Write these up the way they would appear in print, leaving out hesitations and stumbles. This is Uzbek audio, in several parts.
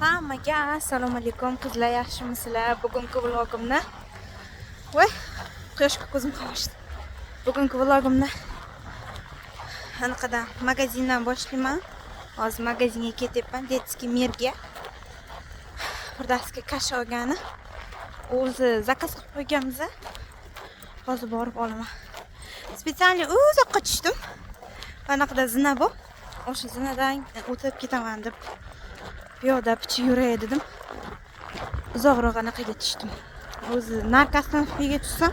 Hammaga assalomu alaykum, qizlar, yaxshimisizlar? Bugungi vlogimni, voy, quyoshga ko'zim qamashdi. Bugungi vlogimni anaqadan, magazindan boshlayman. Hozir magazinga ketyapman, Детский мир ga. Firdavsga kasha olgani o'zi заказ qilib qo'yganmiz, hozir borib olaman. Специально uzoqqa tushdim, anaqada zina bor, o'sha zinadan o'tib ketaman deb, piyoda picha yuray dedim. Uzoqroq anaqaga tushdim. O'zi narigi остановка ga tushsam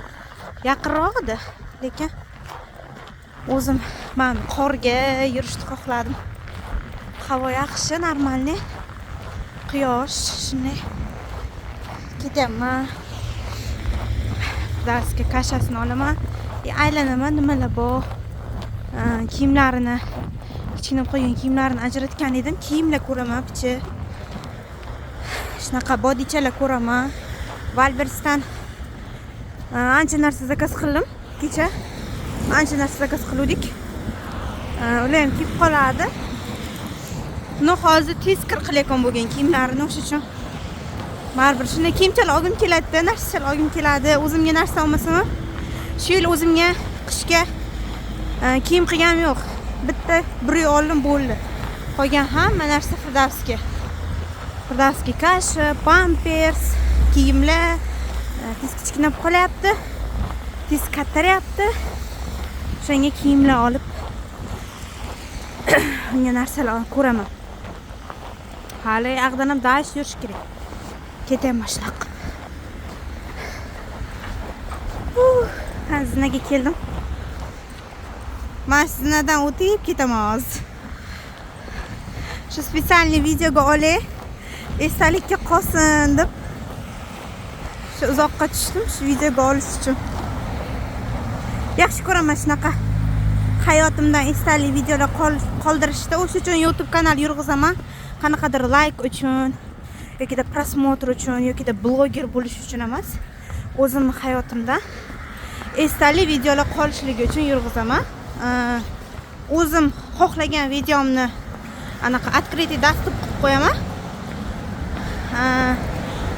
yaqinroq edi, lekin o'zim man qorga yurishni xohladim. Havo yaxshi, нормальный, quyosh. Shunday ketyapman, darsga kashasini olaman и aylanaman, nimalar bor. Kiyimlarini, kichkina qo'ygan kiyimlarini ajratgan edim. Kiyimlar ko'raman picha, shunaqa bodichalar ko'raman. Wildberriesdan ancha narsa заказ qildim kecha, ancha narsa заказ qiluvdik. Ular ham kelib qoladi. Но hozir tez kir qilayotgan bo'lgan kiyimlarini, o'sha uchun baribir shunday kiyimchalar olgim keladida, narsachalar olgim keladi. O'zimga narsa olmasam ham, shu yil o'zimga qishga kiyim qilganim yo'q. Bitta брюк oldim, bo'ldi. Qolgan hamma narsa Firdavsga. Firdavsga kasha, pampers, kiyimlar tez kichkinab qolyapti, tez kattaryapti. O'shanga kiyimlar olib, unga narsalar olib ko'raman. Hali yoqdan ham дальше yurish kerak. Ketyapman shunaqa qilib. Zinaga keldim. Man zinadan o'tib ketaman hozir. Shu специальный videoga olay, esdalikka qolsin deb shu uzoqqa tushdim, shu videoga olish uchun. Yaxshi ko'raman shunaqa hayotimdan esdalik videolar qoldirishda. O'sha uchun YouTube kanal yurg'izaman. Qanaqadir layk uchun yokida просмотр uchun yokida bloger bo'lish uchun emas, o'zimni hayotimda esdalik videolar qolishligi uchun yurg'izaman. O'zim xohlagan videomni anaqa открытый доступ qilib qo'yaman.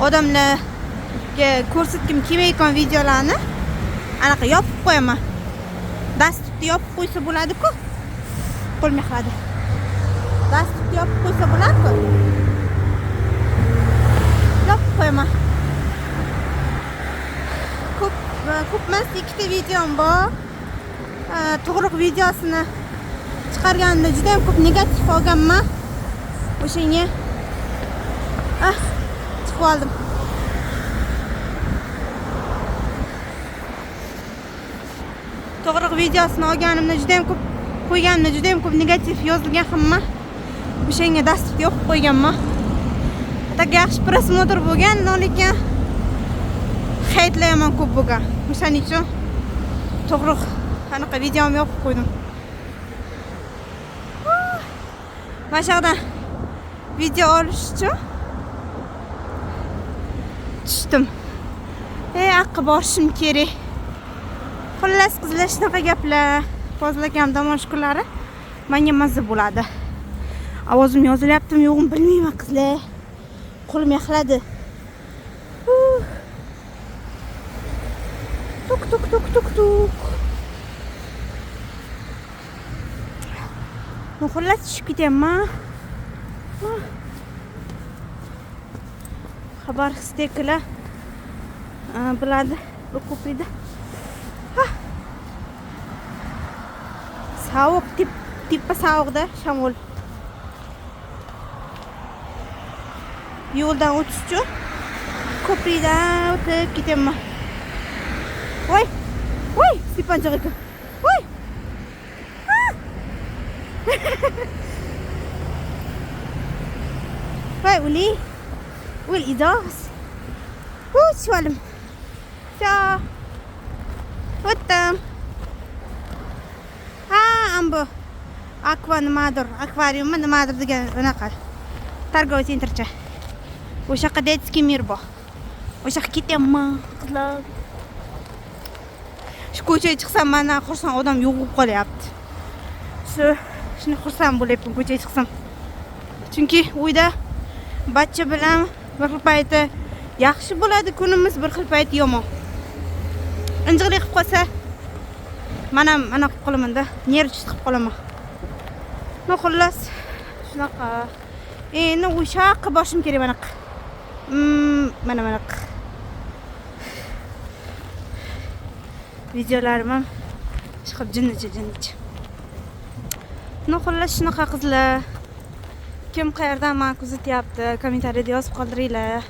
Odamlarga ko'rsatgim kelmayotgan videolarni anaqa yopib qo'yaman. Доступ ni yopib qo'ysa bo'ladi-ku. Qo'lim yoqadi. Доступ ni yopib qo'ysa bo'ladi-ku. Yopib qo'yaman. Ko'p ko'p emas, ikkita videom bor. Tug'ruq videosini chiqarganimda juda ham ko'p negativ olganman. O'shanga chiqib oldim. Tug'ruq videosini olganimda juda ham ko'p qo'yganimda juda ham ko'p negativ yozilgan hamma. O'shanga доступ yopib qo'yganman. Так yaxshi просмотр bo'lgan, lekin heytlar yomon ko'p bo'lgan. O'shaning uchun tug'ruq anaqa videomni yopib qo'ydim. Mana shu yoqdan video olish uchun tushdim. Aqqa borishim kerak. Xullas, qizlar, shunaqa gaplar. Fozil akam dam olish kunlari menga mazza bo'ladi. Ovozim yozilyaptimi, yo'qmi bilmayman, qizlar. Qo'lim yoqladi. Tuk tuk tuk tuk tuk. Xullas, tushib ketyapman. Xabar stekilar biladi bu ko'prikda. Sovuq, tepa sovuqda shamol. Yo'ldan o'tish uchun ko'prikdan o'tib ketyapman. Voy! Voy, sipanchiq ekan. Voy! Voy, uli. Ul idos. Tushib oldim. Всё. O'tdim. Ha, ambu akva nimadir, akvariummi nimadir degan unaqa торговый центр cha. O'sha yoqqa Детский мир bor. O'sha yoqqa ketyapman, qizlar. Shu ko'chaga chiqsam, mandan xursand odam yo'q bo'lib qolyapti. Shu shuni xursand bo'lyapman ko'chaga chiqsam. Chunki uyda Bachcha bilan bir xil payti yaxshi bo'ladi kunimiz, bir xil payti yomon. Injiqlik qilib qolsa, men ham ana qilib qolaman-da, nervchi qilib qolaman. No, xullas, shunaqa. Endi o'sha yoqqa borishim kerak mana. Mana mana. Videolarim ham chiqib jinnicha. No, xullas, shunaqa qizlar. Kim qayerdan meni kuzatyapti, kommentariyada yozib qoldiringlar.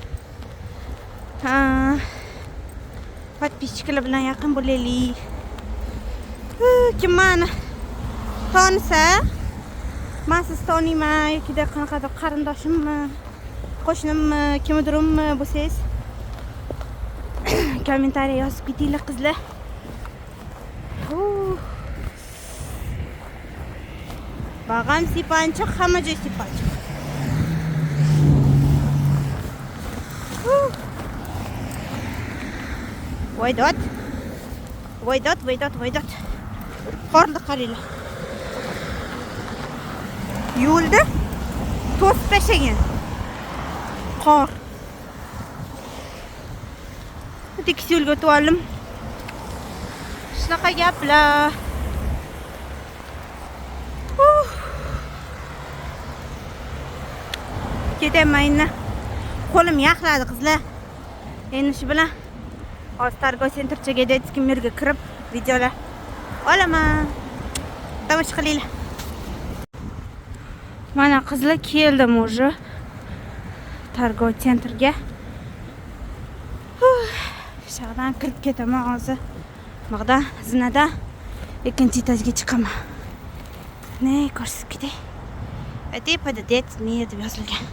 Ha. Подписчикlar bilan yaqin bo'laylik. Kim meni tanisa, men sizni taniyman yoki qanaqadir qarindoshimmi, qo'shnimmi, kimdirimmi bo'lsangiz, kommentariya yozib ketinglar qizlar. Bag'am sipanchiq, hamma joy sipanchiq. Voydod. Voydod, voydod, voydod. Qorni qaranglar. Yo'lda to'sib tashlagan. Qor. Tekis yo'lga o'tib oldim. Shunaqa gaplar. Ketyapman endi. Qo'lim yaxladi qizlar. Endi shu bilan hozir Targo Centerchaga Детский Мирga kirib videolar olaman. Tomosha qilinglar. Mana qizlar keldim уже Targo Centerga. Shaqdan kirib ketaman hozir. Bog'dan, zinadan ikkinchi etajga chiqaman. Ne ko'rsatib ketay. Tepada Детский Мир deb yozilgan.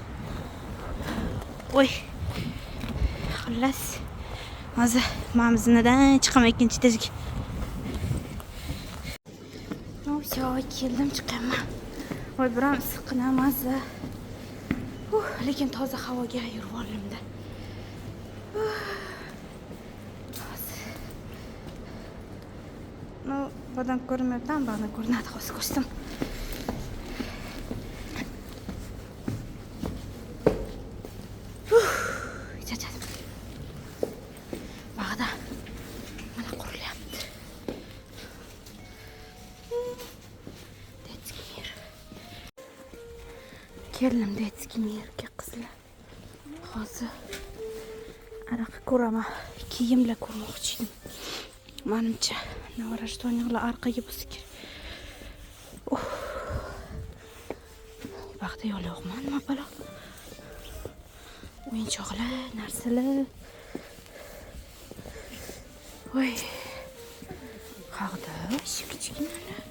Oy. Xullas, hozir mana zinadan chiqaman ikkinchi etajga. Ну, всё, keldim, chiqaman. Voy, biram issiqqina mazza. Lekin toza havoga yurib oldimda. Ну, badan ko'rinmayapti, badan ko'rinadi, hozir ko'rsatam. Charchadim. Bag'da mana qurilyapti. Детский мир. Keldim Детский Мирga qizlar. Hozir anaqa ko'raman, kiyimlar ko'rmoqchi edim. Manimcha новорожденныйlar orqaga bo'lsa kerak. Baxta yo'l yo'qmi, nima balo? O'yinchoqlar, narsalar. Voy. Qayerda? Shu kichkinalar.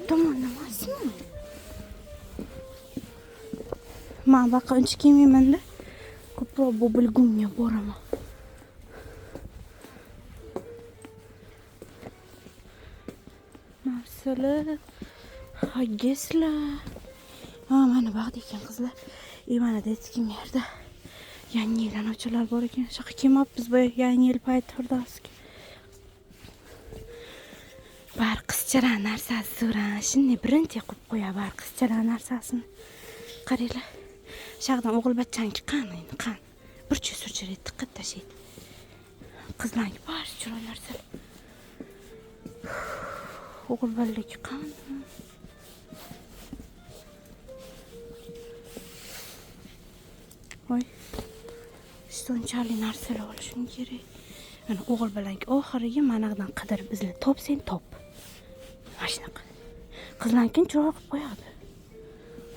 Tomon emasmi? Men baqa uncha kiymayman-da. Ko'proq bubblegumga boraman. Narsalar, haggislar. Ha, mana bag'da ekan qizlar. Mana Детский Мирda yangi yil anochalar bor ekan. Shaqa kelmabmiz boya yangi yil payti Firdavsga. Bar qizchalar narsasi so'ran. Shunday birinchi qo'yib qo'ya bar qizchalar narsasini. Qaranglar. Shaqdan o'g'il bachchaniki qani endi qani. Bir cho'sirchira tiqib tashlaydi. Qizlarga bor chiroyli narsalar. O'g'il bolaligi qani? Voy. Shunchalik narsalar olishim kerak. Mana o'g'il bolaniki oxiriga manaqdan qidirib izlab topsang top. Mana shunaqa. Qizlarnikini chiroyli qilib qo'yadi.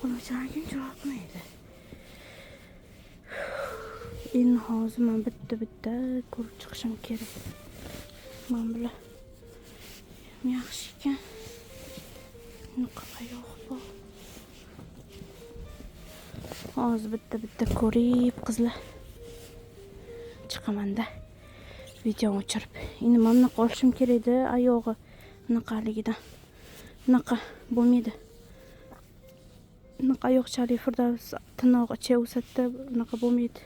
O'g'il chiroyli qilmaydi. Endi hozir men bitta-bitta ko'rib chiqishim kerak. Mana bular yaxshi ekan. Bunaqa yo'q bu. Hozir bitta-bitta ko'rib qizlar chiqaman-da. Videoni o'chirib. Endi mana bunaqa olishim kerak edi, oyog'i bunaqaligidan. Bunaqa bo'lmaydi. Bunaqa oyoqchalik Firdavs tirnog'i o'satdi, bunaqa bo'lmaydi.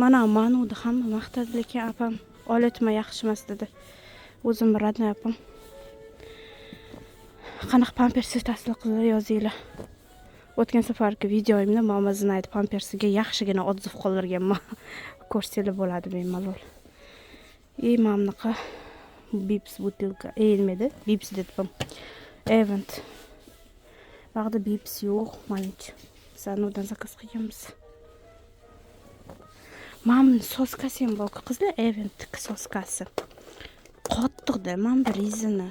Mana manudi hamma maqtadi, lekin opam olatma yaxshi emas dedi. O'zim родной opam. Qanaqa pampers sevasizlar qizlar, yozinglar. O'tgan safargi videoyimda Mama Знает pampersiga yaxshigina отзыв qoldirganman. Ko'rsanglar bo'ladi bemalol. И mana bunaqa Bips butilka, nima edi? Bips debdim. Event. Bag'da Bips yo'q, manimcha. Biz anavidan zakaz qilganmiz. Mana buni soskasi ham bor qizlar, Eventniki soskasi. Qattiqda, mana bu rezina.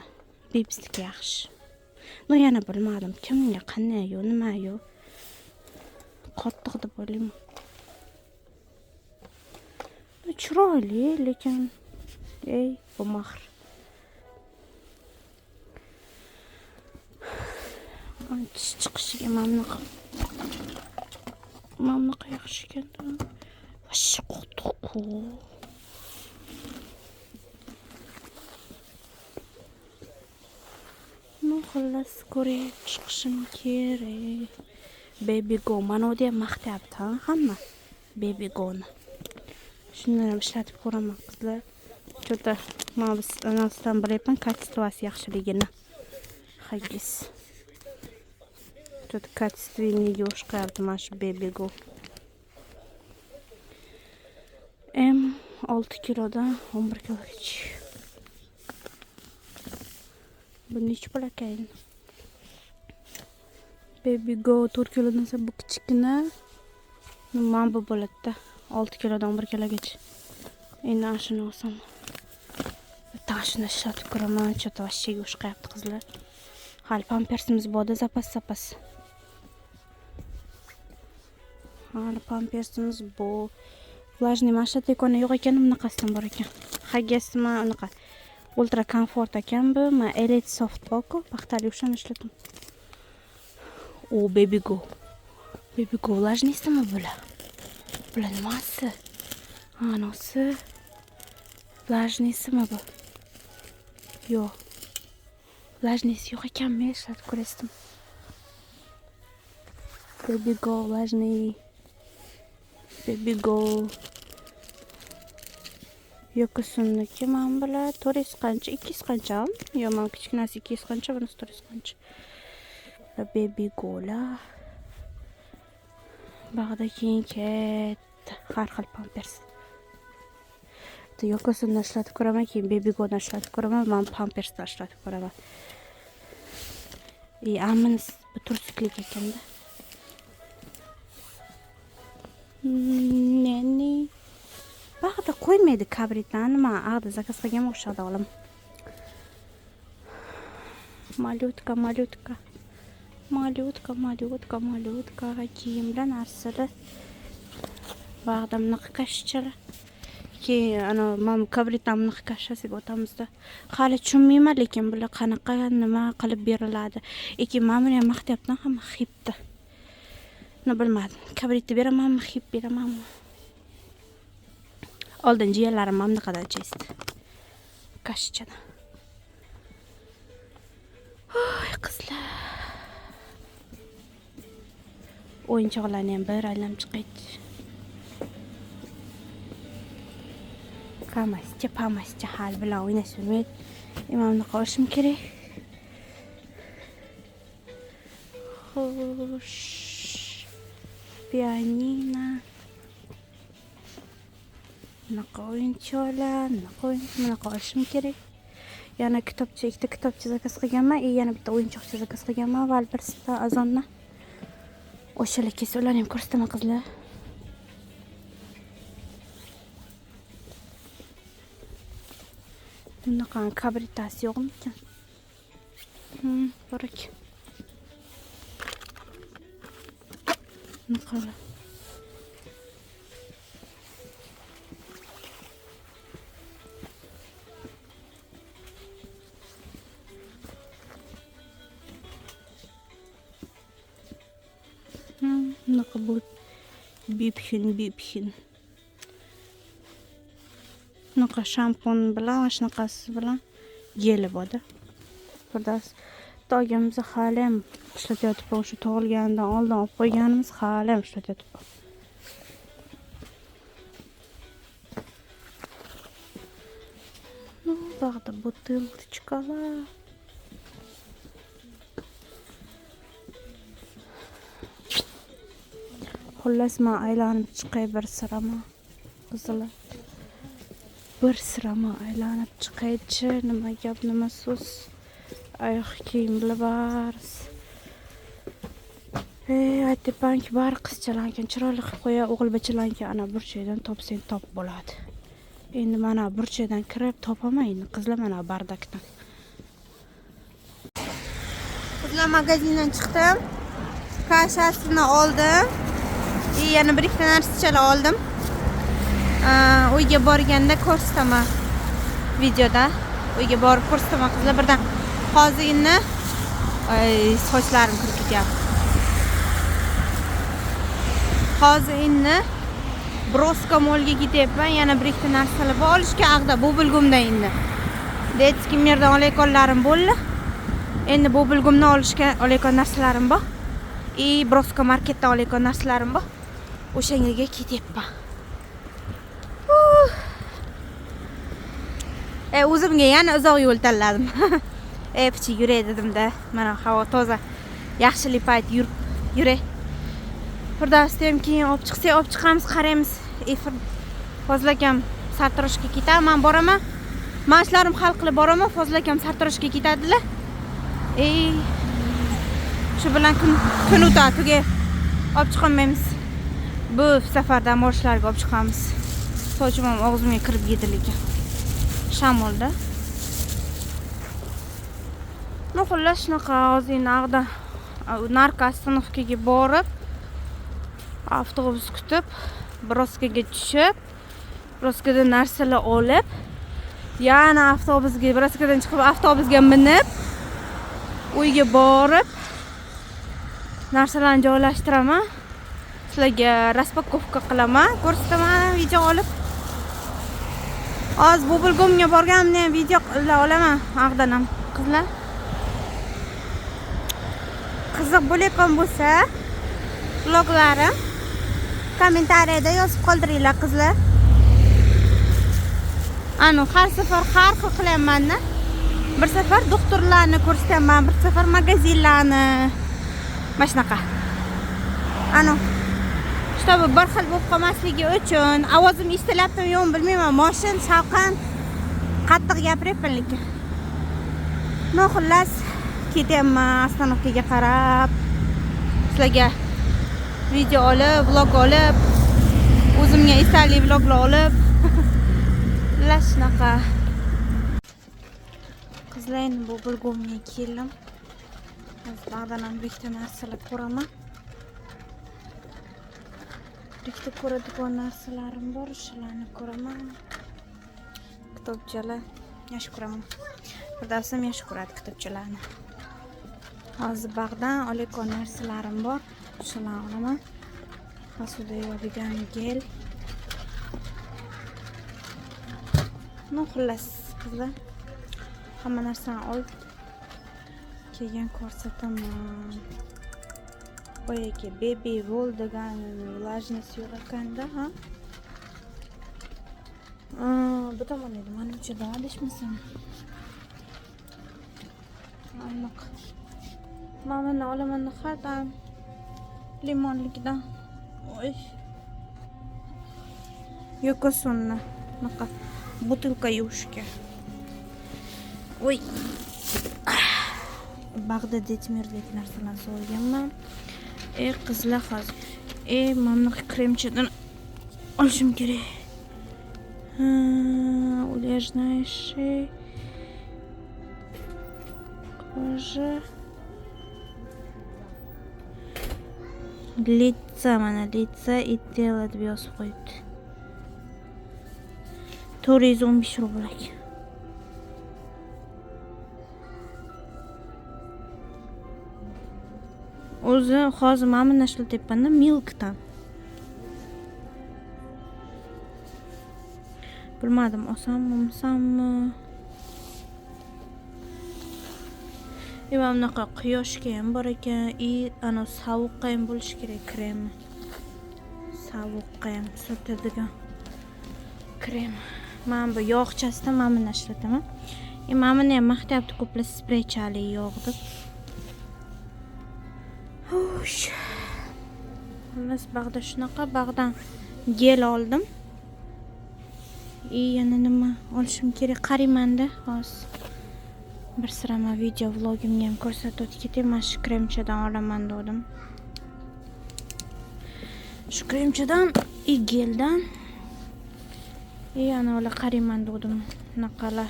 Bipsniki yaxshi. No yana bilmadim, kimga qanday yo, nima yo. Qattiq deb o'ylayman. Chiroyli, lekin ey, bu mahr. Tish chiqishiga mana bunaqa yaxshi ekanda. Voshsha qattiq-ku. Ну, xullas, ko'rib chiqishim kerak. Baby Go, mana uni ham maqtayapti, ha, hamma. Baby Go'ni. Shundan ham ishlatib ko'raman, qizlar. Cho'ta mana bu anasidan bilyapman, качествоsi yaxshiligini. Hagis. Cho'ta качественныйga o'xshayapti mana shu Baby Go. M 6 kilodan 11 kilogacha. Bu nechi pul ekan? Baby Go 4 kilodan bu kichkina. Mana bu bo'ladi-da. 6 kilodan 11 kilogacha. Endi ana shuni olsam. Bitta shuni ishlatib ko'raman. Cho'ta vashshaga o'xshayapti qizlar. Hali pampersimiz borda, zapas. Hali pampersimiz bor. Влажный mana shu tekona yo'q ekan, bunaqasidan bor ekan. Haggasimi unaqa. Ultra komfort ekan bu. Men Elite Soft borku, paxtali o'shani ishladim. O, Baby Go. Baby Go влажныйsimi bular? Bular nimasi? Anasi влажныйsimi bu? Yo'q. Влажныйsi yo'q ekan, men ishlatib ko'rasizmi? Baby Go влажный. Baby Go. Yo'qisunniki mana bular 400 qancha, 200 qancha? Yo'q, mana kichkinasi 200 qancha, bunisi 400 qancha. Baby Go'lar. Bag'da keyin katta har xil pampers. Yo'qosundan ishlatib ko'raman, keyin Baby Go'dan ishlatib ko'raman, men pampersdan ishlatib ko'raman. Amin bu tursiklik ekanda. Neni? Bag'da qo'ymaydi kabritlarni, men ag'da zakaz qilganman, o'sha yoqda olaman. Malyutka, malyutka. Malyutka, malyutka, malyutka kiyimlar, narsalar. Bag'da bunaqa kashchalar. Keyin ana mana kabritdan bunaqa kashasiga o'tamizda. Hali tushunmayman, lekin bular qanaqa nima qilib beriladi. Lekin mana buni ham maqtayapti, hamma xipdi. Nima bilmadim. Kabritni beramanmi, xip beramanmi? Oldin jiyanlarim mana bunaqadan chesdi. Kashchadan. Oy, qizlar. O'yinchoqlarni ham bir aylanib chiqaylik. Qamascha, pamascha hal bilan o'ynashmaydi. Mana bunaqa olishim kerak. Xo'sh. Pianino. Bunaqa o'yinchoqlar, bunaqa o'yinchoq, bunaqa olishim kerak. Yana kitobcha, ikkita kitobcha zakaz qilganman, yana bitta o'yinchoqcha zakaz qilganman Wildberriesdan, Ozondan. O'shalar kelsa ularni ham ko'rsataman qizlar. Bunaqa kabritasi yo'qmikan? Bor ekan. Bunaqa. Bunaqa bu bipxin, bipxin. Bunaqa shampun bilan, shunaqasi bilan geli borda. Birdas tog'imiz hali ham ishlatyapti, o'sha tug'ilganidan oldin olib qo'yganimiz hali ham ishlatyapti. Ну, bag'da butilkalar. Xullas, man aylanib chiqay bir sirama. Qizlar. Bir sirama aylanib chiqaychi, nima gap, nima so'z. Oyoq kiyimlar barisi. Aytyapmanki, bari qizchalarniki chiroyli qilib qo'ya, o'g'il bachalarniki ana burchakdan topsang top bo'ladi. Endi mana burchakdan kirib topaman endi qizlar mana bardakdan. Qizlar, magazindan chiqdim. Kashasini oldim. Yana bir ikkita narsachalar oldim. Uyga borganda ko'rsataman videoda. Uyga borib ko'rsataman qizlar birdan. Hozir endi ay, sochlarim kirib ketyapti. Hozir endi Broska molga ketyapman. Yana bir ikkita narsalar bor olishga ag'da Bubblegumdan endi. Детский мир dan olayotganlarim bo'ldi. Endi Bubblegumdan olishga olayotgan narsalarim bor. И Broska marketdan olayotgan narsalarim bor. O'shanga ketyapman. O'zimga yana uzoq yo'l tanladim. Picha yuray dedimda. Mana havo toza. Yaxshilik payt yurib yuray. Firdavsni ham keyin olib chiqsak, olib chiqamiz, qaraymiz. Fozil akam sartaroshga ketadi, men boraman. Men ishlarim hal qilib boraman, Fozil akam sartaroshga ketadilar. Shu bilan kun o'tadi, tugay. Olib chiqolmaymiz. Bu safar dam olishlarga olib chiqamiz. Sochim ham og'zimga kirib yedi lekin. Shamolda. Ну, xullas shunaqa hozir endi ag'da narko остановkaga borib, avtobus kutib, Broskaga tushib, Broskadan narsalar olib, yana avtobusga, Broskadan chiqib avtobusga minib, uyga borib narsalarni joylashtiraman. Sizlarga распаковка qilaman, ko'rsataman video olib. Hozir Bubblegumga borganimda ham video qila olaman ag'dan ham qizlar. Qiziq bo'layotgan bo'lsa vloglarim kommentariyada yozib qoldiringlar qizlar. Anu har safar har xil qilyapman-da. Bir safar doktorlarni ko'rsataman, bir safar magazinlarni. Mana shunaqa. Anu чтобы bir xil bo'lib qolmasligi uchun ovozim eshitilyaptimi yo'qmi bilmayman. Moshin shavqan qattiq gapiryapman lekin. No, xullas ketyapman остановkaga qarab. Sizlarga video olib, vlog olib, o'zimga esdalik vloglar olib. Xullas shunaqa. Qizlar, endi bu Bubblegumga keldim. Hozir bag'dan ham bir ikkita narsalar ko'raman. Bir ikkita ko'radigan narsalarim bor, o'shalarni ko'raman. Kitobchalar yaxshi ko'raman. Firdavsim yaxshi ko'radi kitobchalarni. Hozir bag'dan olayotgan narsalarim bor, o'shalarni olaman. Посуда yuvadigan gel. Ну, xullas qizlar, hamma narsani olib keyin ko'rsataman. Boyagi Baby Wool degan влажность yo'q ekanda, ha? Bu tomon edi, manimcha, adashmasam. Aniq. Mana buni olaman har doim limonligidan. Oy. Yokosunni. Bunaqa butilka yuvishga. Oy. Bag'da Detmirdagi narsalarni so'raganman. Qizlar hozir. Mana bunaqa kremchadan olishim kerak. Увлажняющий кожа. Лица, mana лица и тело deb yozib qo'yibdi. 415 rubl ekan. O'zi hozir mana buni ishlatyapman-da, Milkdan. Bilmadim, olsammi, olmasammi. Mana bunaqa quyoshga ham bor ekan, и ana sovuqqa ham bo'lishi kerak kremi. Sovuqqa ham surtadigan krem. Mana bu yog'chasidan mana buni ishlataman. Mana buni ham maqtayapti ko'plar spreychali yog' deb. Xo'sh. Xullas, bag'da shunaqa, bag'dan gel oldim. И yana nima olishim kerak, qaraymanda hozir. Bir sirama video vlogimga ham ko'rsatib o'tib ketay. Mana shu kremchadan olaman dedim. Shu kremchadan и geldan. И yana ular qarayman dedim. Bunaqalar,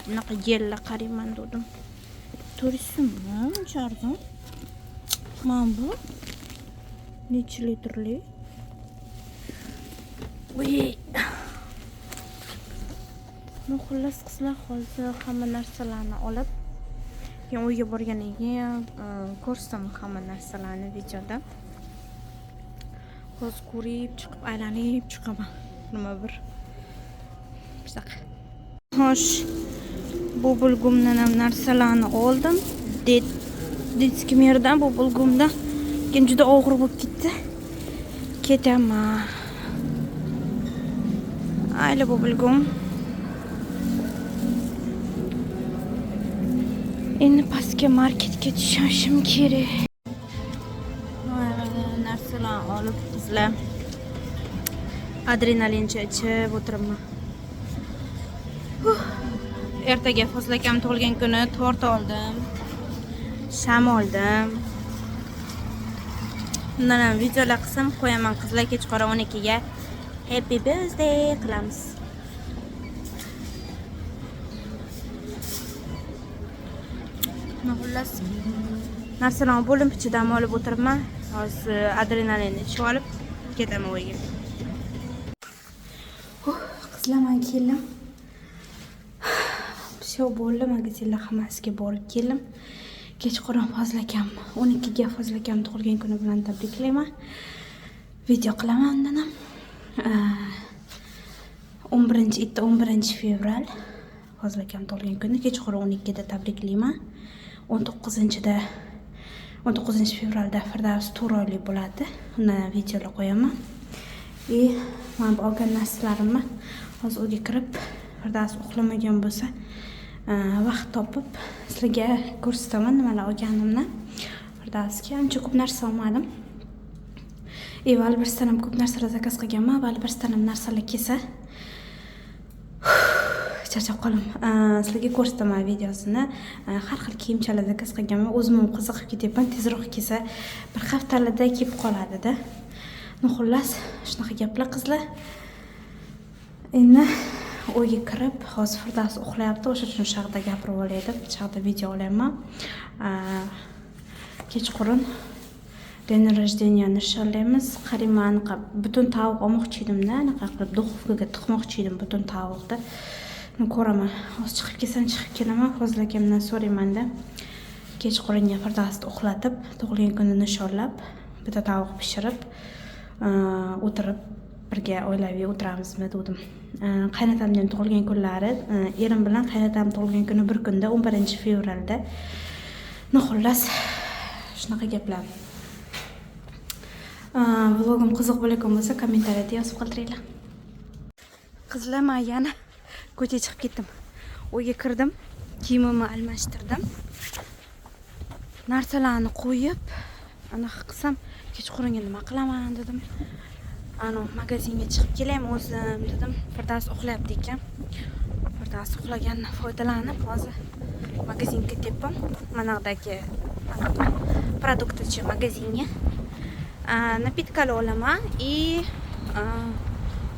bunaqa gellar qarayman dedim. 400 so'mmi? Uncha arzon. Mana bu necha litrli? Uy. Ну, xullas, qizlar, hozir hamma narsalarni olib, keyin uyga borgandan keyin ko'rsataman hamma narsalarni videoda. Hozir ko'rib chiqib, aylanib chiqaman. Nima bir shunaqa. Xo'sh, Bubblegumdan ham narsalarni oldim. Детский мир dan, Bubblegumdan. Keyin juda og'ir bo'lib ketdi. Ketaman. Ayli, Bubblegum. Endi pastga, marketga tushishim kerak. Narsalarni olib, qizlar, adrenalincha ichib o'tiribman. Huh. Ertaga Fozil akam tug'ilgan kuni, tort oldim. Sham oldim. Undan ham videolar qilsam qo'yaman, qizlar, kechqurun 12 ga happy birthday qilamiz. Xullas, narsalarni bo'lim ichidan olib o'tiribman. Hozir adrenalinni ichib olib ketaman uyga. Huh, qizlar, man keldim. Все, bo'ldi, magazinlar hammasiga borib keldim. Kechqurun Fozil akam 12 ga Fozil akam tug'ilgan kuni bilan tabriklayman. Video qilaman undan ham. 11 itta 11 fevral Fozil akam tug'ilgan kuni, kechqurun 12 da tabriklayman. 19-da, 19 fevralda Firdavs 4 oylik bo'ladi. Undan ham videolar qo'yaman. И mana bu olgan narsalarimni hozir uyga kirib, Firdavs uxlamagan bo'lsa, vaqt topib sizlarga ko'rsataman nimalar olganimni. Firdavsga ancha ko'p narsa olmadim. И Wildberriesdan ham ko'p narsalar zakaz qilganman. Wildberriesdan ham narsalar kelsa, charchab qoldim. Sizlarga ko'rsataman videosini. Har xil kiyimchalar zakaz qilganman. O'zim ham qiziqib ketyapman. Tezroq kelsa, bir haftalarda kelib qoladida. Ну, xullas, shunaqa gaplar, qizlar. Endi uyga kirib, hozir Firdavs uxlayapti, o'sha uchun shag'da gapirib olay deb, shag'da video olyapman. Kechqurun день рождения nishonlaymiz. Qarayman, anaqa butun tovuq olmoqchi edimda, anaqa qilib duxovkaga tiqmoqchi edim butun tovuqni. Ko'raman. Hozir chiqib kelsam, chiqib kelaman. Fozil akamdan so'raymanda. Kechqurunga Firdavsni uxlatib, tug'ilgan kunini nishonlab, bitta tovuq pishirib, o'tirib birga oilaviy o'tiramizmi dedim. Qaynotamni ham tug'ilgan kunlari, erim bilan qaynotam tug'ilgan kuni bir kunda, 11 fevralda. Ну, xullas, shunaqa gaplar. Vlogim qiziq bo'layotgan bo'lsa, kommentariyada yozib qoldiringlar. Qizlar, men yana ko'chaga chiqib ketdim. Uyga kirdim, kiyimimni almashtirdim. Narsalarni qo'yib, anaqa qilsam, kechqurunga nima qilaman dedim. Ano, magazinga chiqib kelaymi o'zim dedim. Firdavs uxlayapti ekan. Firdavs uxlagandan foydalanib, hozir magazinga ketyapman. Manaqdagi anaqa продукты chi magazinga. Напитка lar olaman и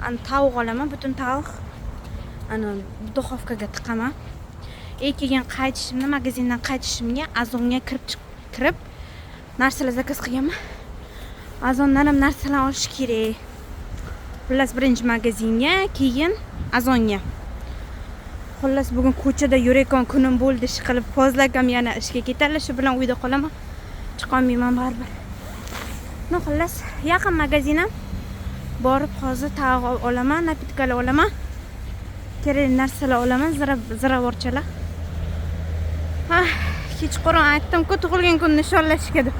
ana tovuq olaman, butun tovuq. Ana duxovkaga tiqaman. И keyin qaytishimda, magazindan qaytishimga Ozonga kirib narsalar zakaz qilganman. Ozondan ham narsalar olish kerak. Xullas, birinchi magazinga, keyin Ozonga. Xullas, bugun ko'chada yurayotgan kunim bo'ldi, ish qilib. Fozil akam yana ishga ketadi, shu bilan uyda qolaman. Chiqolmayman baribir. Ну, xullas, yaqin magazin ham, borib hozir tovuq olaman, напитка lar olaman. Kerakli narsalar olaman, ziravorchalar. Ha, kechqurun aytdim-ku tug'ilgan kun nishonlashga deb.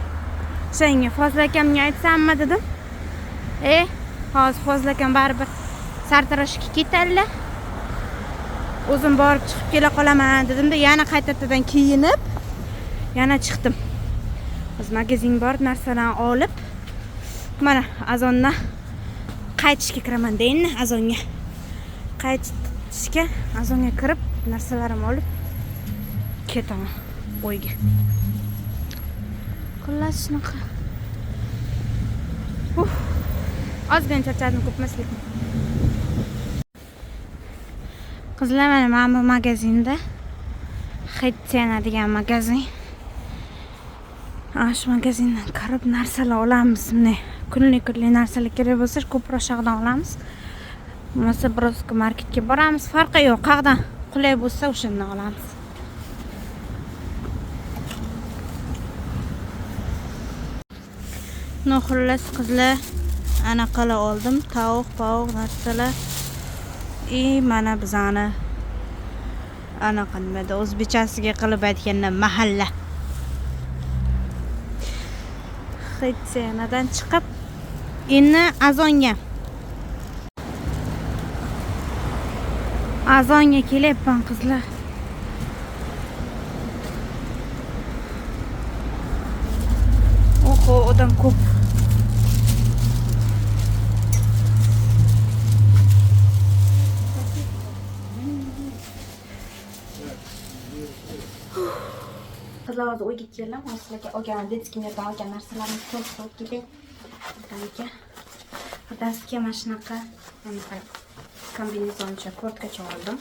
O'shanga Fozil akamga aytsammi dedim. E, hozir Fozil akam baribir sartaroshga ketadilar. O'zim borib chiqib kela qolaman dedimda, yana qaytadan kiyinib, yana chiqdim. Hozir magazinga borib narsalarni olib, Mana Ozondan qaytishga kiraman deyin, Ozonga qaytishga, Ozonga kirib narsalarimni olib ketaman uyga. Xullas shunaqa. Uf, ozgina charchadim, ko'p emas lekin. Qizlar, mana bu magazinda Hetsena degan magazin. Ana shu magazindan kirib narsalar olamiz. Bunday kunlik kunlik narsalar kerak bo'lsa, ko'proq shaqdan olamiz. Bo'lmasa Broski marketga boramiz. Farqi yo'q. Qayerdan qulay bo'lsa o'shandan olamiz. No, xullas qizlar, anaqalar oldim. Tovuq, povuq narsalar. И mana bizani anaqa nimada o'zbekchasiga qilib aytganda mahalla. Hitsenadan chiqib endi Ozonga. Ozonga kelyapman qizlar. Oho, odam ko'p. Qizlar, hozir uyga keldim. Hozir sizlarga olgan детский мир dan olgan narsalarimni ko'rsatib ketay. Birdaniga. Birdasiga mana shunaqa anaqa kombinezoncha, kurtkacha oldim.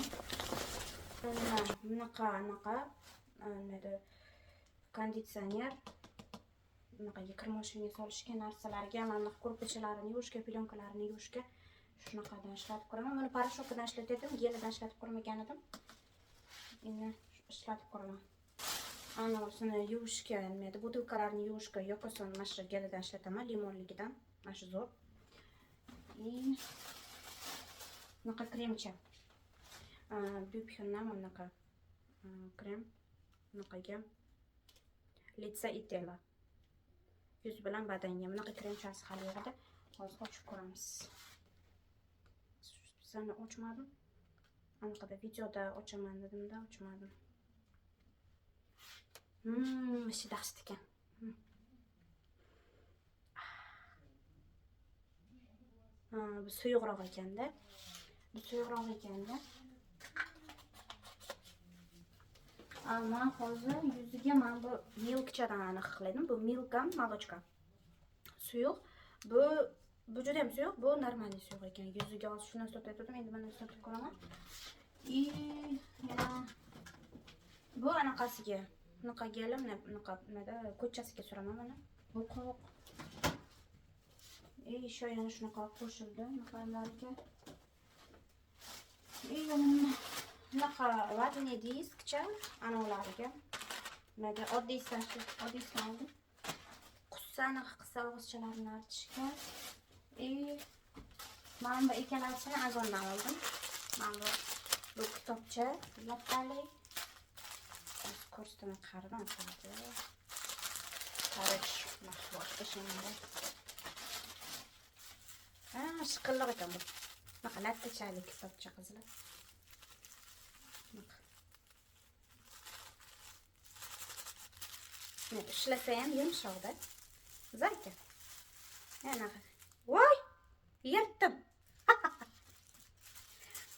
Bunaqa anaqa nimada konditsioner, bunaqaga kir moshinaga solishga narsalarga, mana bunaqa ko'rpachalarini yuvishga, plyonkalarini yuvishga shunaqadan ishlatib ko'raman. Buni parashokidan ishlatardim, gelidan ishlatib ko'rmagan edim. Endi ishlatib ko'raman. Anasini yuvishga, nimada butilkalarni yuvishga yoqason mana shu gelidan ishlataman, limonligidan. Mana shu zo'r. И bunaqa kremcha. Bupiondan bunaqa krem, bunaqaga лица и тело. Yuz bilan badanga bunaqa kremchasi hali yo'q edi. Hozir ochib ko'ramiz. Sizlarni ochmadim. Anaqada videoda ochaman dedimda, ochmadim. Shu dahshat ekan. Ha, bu suyuqroq ekanda. Bu suyuqroq ekanda. Man hozir yuziga mana bu milkchadan aniq qiladim. Bu milkam, молочка. Suyuq. Bu juda ham suyuq, bu normalniy suyuq ekan. Yuziga hozir shuni surtib, endi buni surtib ko'raman. И yana bu anaqasiga, bunaqa gelim, bunaqa nimada ko'chasiga suraman mana. Bu qovoq. И еще yana shunaqa qo'shildi bunaqalarga. И yana bunaqa vatный diskcha anavlariga. Nimada oddiysidan oddiysidan oldim. Qussa anaqa qilsa og'izchalarini artishga. И mana bu ikkalasini Ozondan oldim. Mana bu kitobcha lattali. Ko'rsataman, qaraman hozir. Короче, boshqa shunday. Ha, shiqilliq ekan bu. Bunaqa lattachalik kitobcha qizlar. Ishlasa ham yumshoqda. Zo'r ekan. Anaqa. Voy! Yirtdim.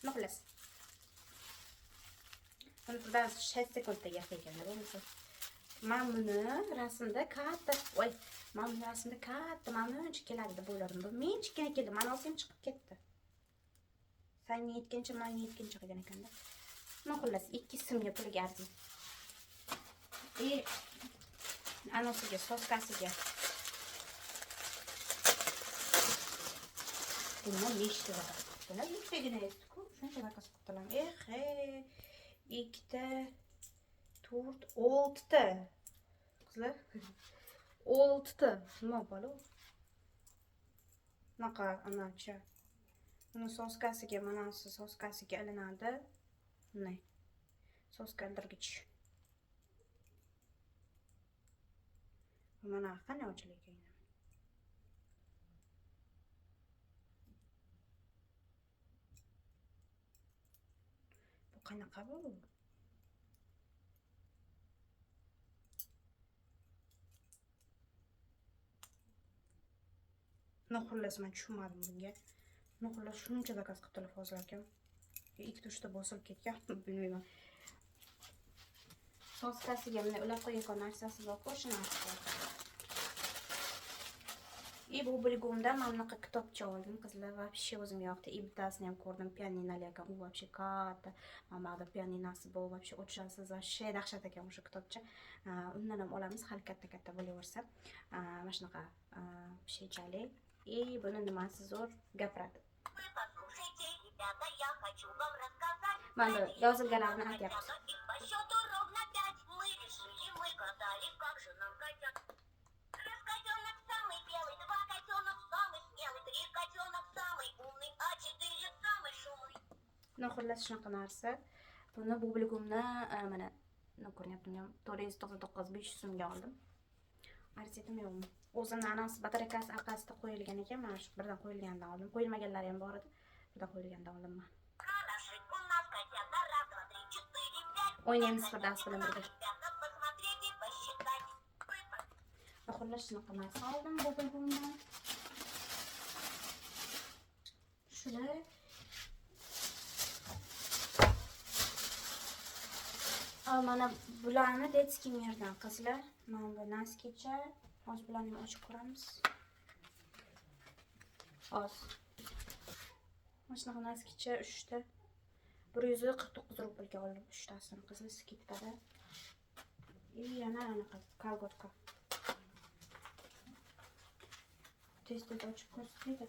Nima qilasiz? Buni birdan 6 sekundda yirtgan bo'lmasa. Men buni rasmda katta, voy, men buni rasmda katta, mana buncha keladi deb o'yladim. Bu menchikina keldi. Mana olsam chiqib ketdi. Sen yetgancha, men yetgancha qilgan ekanda. Nima xullas, 2 so'mga pulga arziydi. И anosiga, soskasiga. Bundan nechta zakaz qilibdilar? Ikkitagina edi-ku. Shuncha zakaz qilibdilar. Eh, ikkita, to'rt, oltita. Qizlar, oltita. Nima balo? Bunaqa anacha. Buni soskasiga, mana shu soskasiga ilinadi. Bunday. Soska ildirgich. Mana qanday ochilar ekan? Bu qanaqa bu? Ну, xullas, men tushunmadim bunga. Ну, xullas, shuncha zakaz qilibdilar Fozil akam. Ikkita uchta bosilib ketgan, bilmayman. Soskasiga bunday ulab qo'yayotgan narsasi bor-ku, o'sha narsa. И Bubblegumdan mana bunaqa kitobcha oldim, qizlar, вообще o'zimga yoqdi. И bittasini ham ko'rdim, pianinoli ekan. U вообще katta. Mana bu yerda pianinasi bor, вообще o'chirasiz, вообще dahshat ekan o'sha kitobcha. Undan ham olamiz, hali katta-katta bo'laversa. Mana shunaqa shechali. И buni nimasi zo'r gapiradi. Вы послушайте, ребята, я хочу вам рассказать. Mana bu yozilganlarni aytyapti. Их по счету ровно 5. Мы решили, мы гадали, как же нам котят. Раз котенок самый белый, два котенок самый смелый, три котенок самый умный, а четыре самый шумный. Ну, xullas, shunaqa narsa. Buni Bubblegumni mana nima ko'rinyapti, 499 500 so'mga oldim. Arziydimi yo'qmi? O'zini anasi batareykasi orqasida qo'yilgan ekan, mana shu birdan qo'yilganidan oldim. Qo'yilmaganlari ham bor edi. Birdan qo'yilganidan oldim man. Хороши у нас котята. Раз, два, три, четыре, пять. O'ynaymiz Firdavs bilan birga. Ребята, посмотреть и посчитать. Вы Va xullas, shunaqa narsa oldim Bubblegumdan. Shular. Mana bularni Детский Мир dan qizlar. Mana bu носки cha. Hozir bularni ham ochib ko'ramiz. Hozir. Mana shunaqa носки cha 3 ta. 149 rublga oldim 3 tasini qizlar, скидка da. И yana anaqa колготка. Tez tez ochib ko'rsataydi.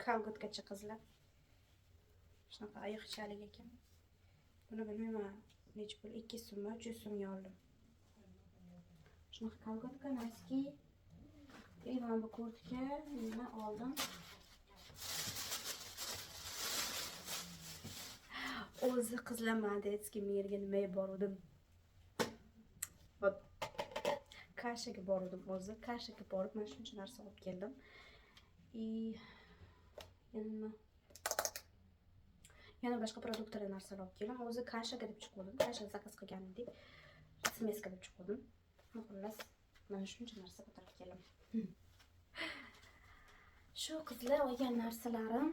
Колготка cha qizlar. Shunaqa ayiqchalik ekan. Buni bilmayman necha pul, 200 so'mmi, 300 so'mga oldim. Shunaqa колготка, носки. И mana bu kurtka nima oldim. O'zi qizlar, man Детский Мир ga nimaga boruvdim? Вот каша ga boruvdim o'zi. Каша ga borib mana shuncha narsa olib keldim. И yana nima? Yana boshqa продукт lar narsalar olib keldim. O'zi каша ga deb chiquvdim. Каша zakaz qilgan edik. Смеска deb chiquvdim. Xullas, mana shuncha narsa ko'tarib keldim. Shu qizlar olgan narsalarim.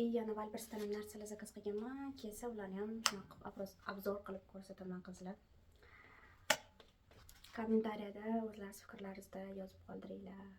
И yana Wildberriesdan ham narsalar zakaz qilganman. Kelsa ularni ham shunaqa qilib обзор qilib ko'rsataman qizlar. Kommentariyada o'zlaringiz fikrlaringizni yozib qoldiringlar.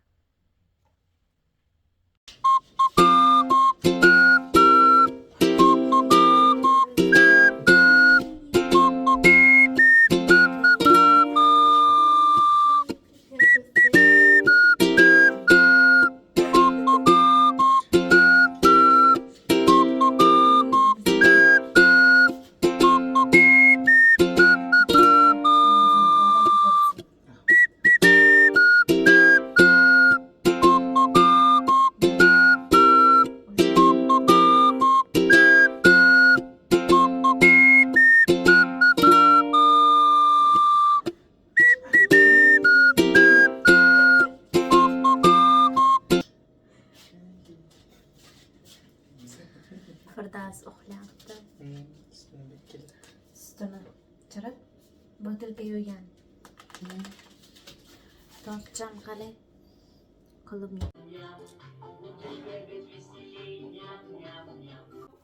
Firdavs uxlayapti. Sutini chirib, butilka yuvgan. Tortcham qalay? Qo'limni.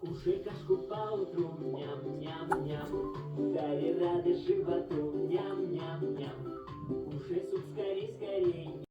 Кушай кашку поутру, ням-ням-ням, дари радость животу.